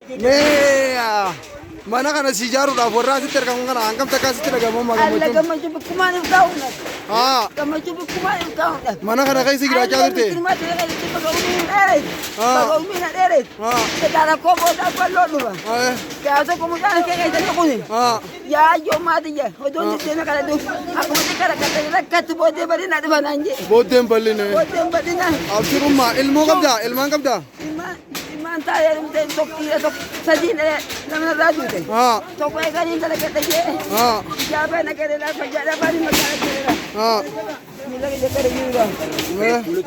Mee mana kana si ijaaruudhaaf warra asitti argamu kana hangam takka asitti dhagahama Alla gammachuun? gammachuu bikkumaan if kaa'uudha. Haa Gammachuu bikkumaan if kaa'uudha. mana kana keessa jiraachaa turte? Haa. Rakkoo booda bal'oo dhufa. Haa. Gaafa tokko mucaan kee keessatti kuni. Haa. Yaa ijoo maatiyya odoon deddeema kana dhufu akkuma xiqqa rakkatanii rakkattu booddee bal'ina dhufa naan jedhe. Booddeen bal'ine. Booddeen bal'ina. Abshirummaa ilmoo qabdaa? Ilmaan qabdaa? Ilmaan taa'ee dhumte tokko dhiira tokko sadii nama irraa duute. Haa. Tokko eeganii dalagadha jee. Haa. Ijaabee nagareedha fayyaadha barii magaalaa jireera. Haa. Miila kiyya gara jiruudha.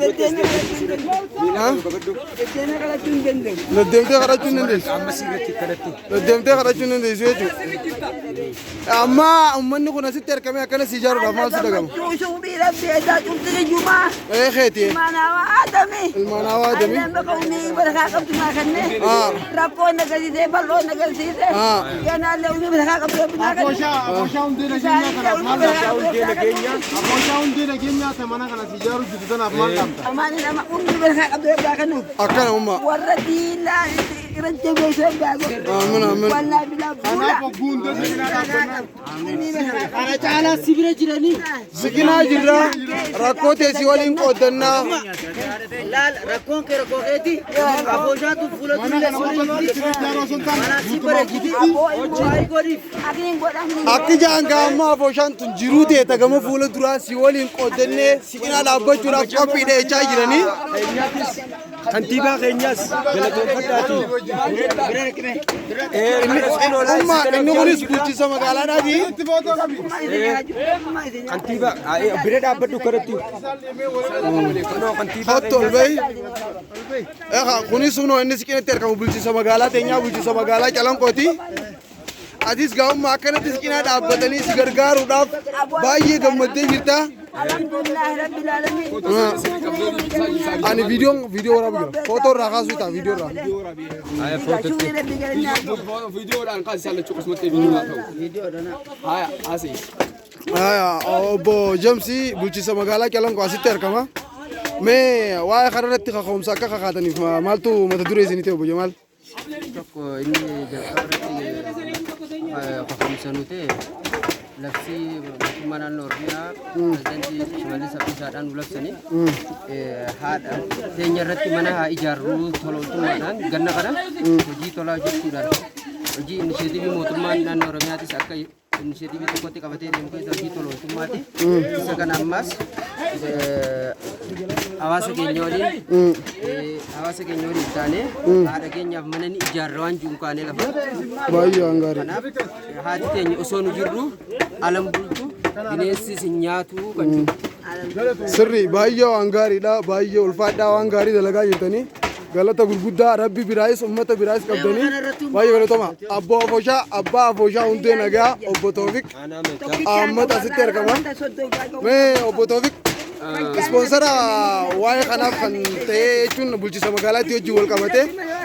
Deddeemee kadhachuu hin danda'u. Haa. Deddeemee kadhachuu hin danda'u. Deddeemtee kadhachuu hin dandeessu. Deddeemtee kadhachuu hin dandeessu jechuudha. Amma uummanni kun asitti argamee akkana si ijaaruudhaaf maal si dhagama? Gammachuu shuubii rabbi edaa cufti jumaa. Ee keeti. Ilmaan hawaa aadami. Ilmaan hawaa aadami. Alleen bakka umii barakaa qabdu naa kenne. Haa. Rakkoo na agarsiisee bal'oo na agarsiise. Haa. Ganaallee umii barakaa qabdu rabbi naa kenne. Abooshaa abooshaa hundee nageenyaa kanaaf maal Abooshaa hundee nageenyaa abooshaa hundee nageenyaa ta mana kana si ijaaru jirtu tanaaf maal dhaamta? Amaan nama umii barakaa qabdu rabbi naa kennu. Akkana umma. Warra diilaa irra jabeessu rabbi haa godhu. Aamin aamin. Wallaahi bilaa fuula. Kanaaf hogguu hundee nageenyaa dhaabbannaan Kana caalaa si bira jiranii. Siqinaa jirra rakkoo teessii waliin qooddannaa. Laal rakkoon kee rakkoo keeti. Abooshaatu fuula mana durii kana qofa si itti ijaaruu osoo hin taane Mana si guutumaa bareechiti. guutuutti Hojii godhiif. Akiin godhamni. Akki jaangaa amma abooshaan tun jiruu ta'e tagama fuula duraa si waliin qooddannee siqinaa dhaabbachuudhaaf qophiidha jechaa jiranii. Kantiibaa keenyas galatoonfadhaati. Umma inni kunis bulchiinsa magaalaadhaati. itti footoo qabi. Kantiibaa bira dhaabbadhu kanatti. Kunoo kantiibaa Hottu ol bahi. Egaa kunis kunoo inni siqinatti argamu bulchiinsa magaalaa teenyaa bulchiinsa magaalaa Calanqooti. Atis gaa'ummaa akkanatti siqinaa dhaabbatanii si gargaaruudhaaf baay'ee gammaddee jirta. Alhamdulillahi rabbil alamin. Ani viidiyoon viidiyoo waraabu jira. Footoo irraa kaasuu ta'a viidiyoo irraa. Shuubii rabbi galannaa. Viidiyoodhaan kaasisaa lachuu akkasumatti viidiyoo haa ta'u. Haya asii. Haya, obbo Jamsi bulchiinsa magaalaa Calanqoo asitti argama. Mee waa'ee kana irratti kaka'umsa akka kakaataniif maaltu mata duree isinii ta'e obbo Jamaal? Tokko inni jalqaba irratti kaka'umsa nu ta'e labsii mootummaa naannoo Oromiyaa pirezidaantii Shimallis Abdiisaadhaan nu labsanii haadha teenya irratti mana haa ijaarru tola ooltummaadhaan ganna kana hojii tolaa hojjechuudhaan hojii inisheetiivii mootummaan naannoo Oromiyaatis akka inisheetiivii tokkotti qabatee deemu keessa hojii tola ooltummaati. Isa kana ammaas hawaasa keenya waliin hawaasa keenya waliin taanee haadha keenyaaf mana ni ijaarra waan jiru kaanee lafa. Baay'ee waan gaarii. Kanaaf haati teenya osoo nu jirru alam bultu bineensi sin nyaatu kan jiru. Sirri baay'ee waan gaariidha. Baay'ee ulfaadhaa waan gaarii dalagaa jirtanii. Galata gurguddaa rabbi biraayis uummata biraayis qabdanii baay'ee galatoma. Abbaa Afooshaa Abbaa Afooshaa Hundee Nagaa obbo Toofiq Ahmad asitti argama. Mee obbo Toofiq ispoonsara waa'ee kanaaf kan ta'e jechuun bulchiinsa magaalaatti wajjin wal qabate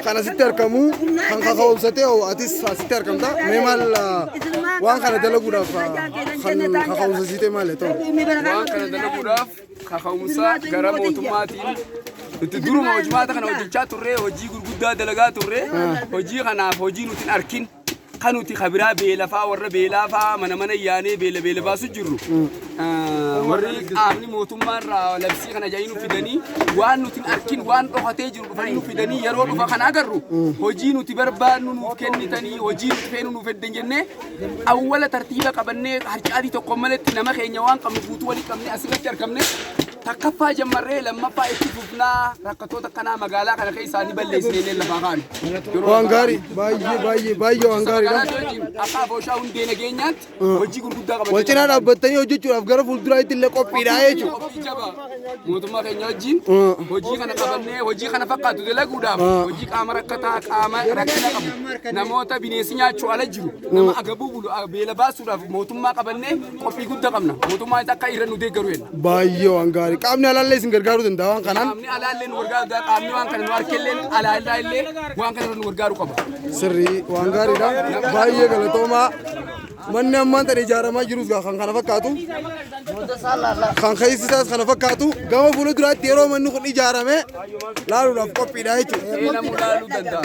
kan asitti argamu kan kaka'umsate atis asitti argamta. Mee maal waan kana dalaguudhaaf kan kaka'umsasiite maal ta'u? Waan kana dalaguudhaaf kaka'umsa gara mootummaatiin nuti duruma hojimaata kana hojjechaa turre hojii gurguddaa dalagaa turre hojii kanaaf hojii nuti hin arkin kan nuti kabiraa beelafaa warra beelaafaa mana mana yaanee beela beela baasu jirru. Warri qaamni mootummaa irraa labsii kana jedhanii nu fidanii waan nuti hin arkin waan dhokatee jiru dhufanii nu fidanii yeroo dhufa kana agarru hojii nuti barbaadnu nuuf kennitanii hojii nuti feenu nuuf eddan jennee awwala tartiiba qabannee harcaatii tokko maletti nama keenya waan qabnu guutuu walii qabnee asirratti argamne takkaffaa jammarree lammaffaa itti fufnaa rakkattoota akkanaa magaalaa kana keessaa ni balleessinee lafaa kaanu. Waan gaarii baay'ee baay'ee baay'ee waan gaariidha. Akka Afooshaa hundee nageenyaatti hojii gurguddaa qabatee Wal cinaa dhaabbattanii hojjechuudhaaf gara fuulduraatti illee qophiidha jechuudha. Qophii jabaa mootummaa keenya wajjin hojii kana qabannee hojii kana fakkaatu dalaguudhaaf hojii qaama rakkataa qaama rakkina qabu namoota bineensi nyaachuu ala jiru nama agabuu bulu beela baasuudhaaf mootummaa qabannee qophii guddaa qabna mootummaa isa akka irra nu deeggaru jenna. Baay'ee waan gaarii. Qaamni alaallee isin gargaaruu danda'a waan kanaan. Qaamni alaallee nu gargaaru danda'a qaamni waan kana nu harkellee alaallee illee waan kana irra nu gargaaru qaba. Sirrii waan gaariidha. Baay'ee galatoomaa. Manni ammaan tana ijaaramaa jirus kan kana fakkaatu. Kan keessi isaas kana fakkaatu. Gama fuula duraatti yeroo manni kun ijaarame laaluudhaaf qophiidha jechuudha. Namuu laaluu danda'a.